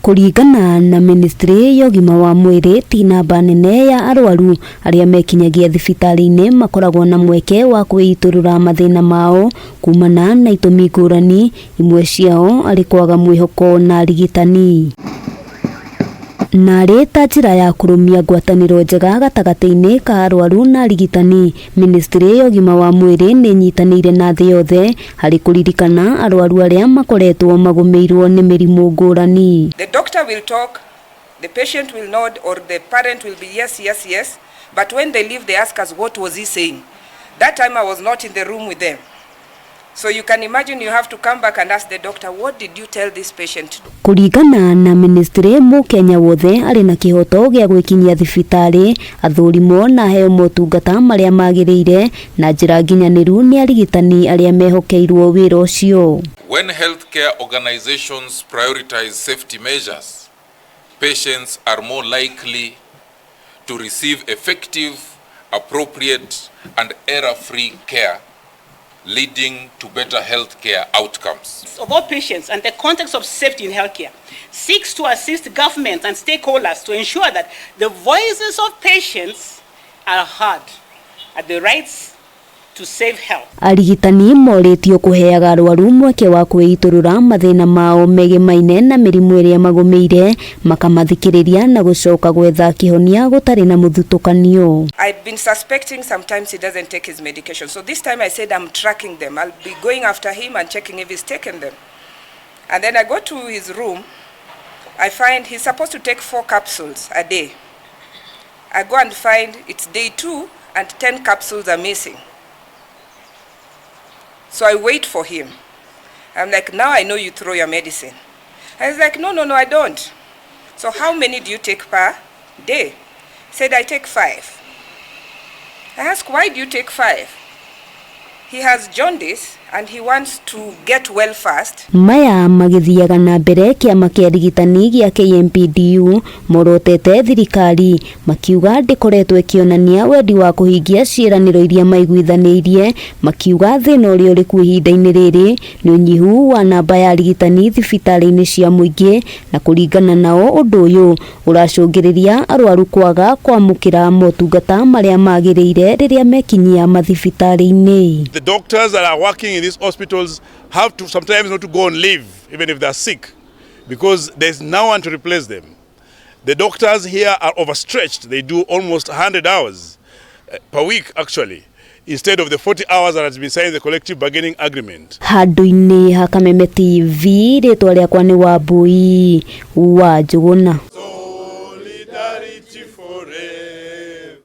Kũringana na ministry ya ũgima wa mwĩrĩ, ti namba nene ya arwaru arĩa mekinyagia thibitarĩ-inĩ makoragwo na mweke wa kwĩitũrũra mathĩna mao kumana na itũmi ngũrani, imwe ciao arĩ kwaga mwĩhoko na arigitani. Narĩ ta njĩra ya kũrũmia ngwatanĩro njega gatagatĩ-inĩ ka arwaru na arigitani, ministry ya ũgima wa mwĩrĩ nĩ ĩnyitanĩire na thĩ yothe harĩ kũririkana arwaru arĩa makoretwo magũmĩirwo nĩ mĩrimũ ngũrani. The doctor will talk, the patient will nod, or the parent will be yes. But when they leave, they ask us, what was he saying? That time I was not in the room with them. So you can imagine you have to come back and ask the doctor, what did you tell this patient to do? Kũringana na ministry, mũkenya wothe arĩ na kĩhoto gĩa gwĩkinyia thibitarĩ athũrimwo na aheo motungata marĩa magĩrĩire na njĩra nginyanĩru nĩ arigitani arĩa mehokeirwo wĩra ũcio. When healthcare organizations prioritize safety measures, patients are more likely to receive effective, appropriate, and error-free care, leading to better healthcare outcomes. Of all patients and the context of safety in healthcare seeks to assist governments and stakeholders to ensure that the voices of patients are heard at the rights to save health. Arigitani morĩtio kũheaga arwaru mweke wa kwĩitũrũra mathĩna mao megemaine na mĩrimũ ĩrĩa magũmĩire, makamathikĩrĩria na gũcoka gwetha kĩhonia gũtarĩ na mũthutũkanio. I've been suspecting sometimes he doesn't take his medication. So this time I said I'm tracking them. I'll be going after him and checking if he's taken them. And then I go to his room. I find he's supposed to take 4 capsules a day. I go and find it's day 2 and 10 capsules are missing. So I wait for him. I'm like, now I know you throw your medicine. And he's like, no, I don't. So how many do you take per day? He said, I take 5. I asked, why do you take 5? He has jaundice and he wants to get well fast. Maya magĩthiaga na mbere, kĩama kĩa arigitani gĩa KMPDU morotete thirikari makiuga ndĩkoretwo ĩkĩonania wendi wa kũhingia ciĩranĩro iria maiguithanĩirie, makiuga thĩna ũrĩa ũrĩ kuo ihinda-inĩ rĩrĩ nĩ ũnyihu wa namba ya arigitani thibitarĩ-inĩ cia mũingĩ, na kũringana nao ũndũ ũyũ ũracũngĩrĩria arwaru kwaga kwamũkĩra motungata marĩa magĩrĩire rĩrĩa mekinyia mathibitarĩ-inĩ. The doctors that are working in these hospitals have to sometimes not to go on leave, even if they're sick, because there's no one to replace them. The doctors here are overstretched. They do almost 100 hours per week, actually, instead of the 40 hours that has been signed in the collective bargaining agreement. Handũ-inĩ ha Kameme TV, rĩtwa rĩakwa nĩ Wambui wa Njũgũna. Solidarity forever.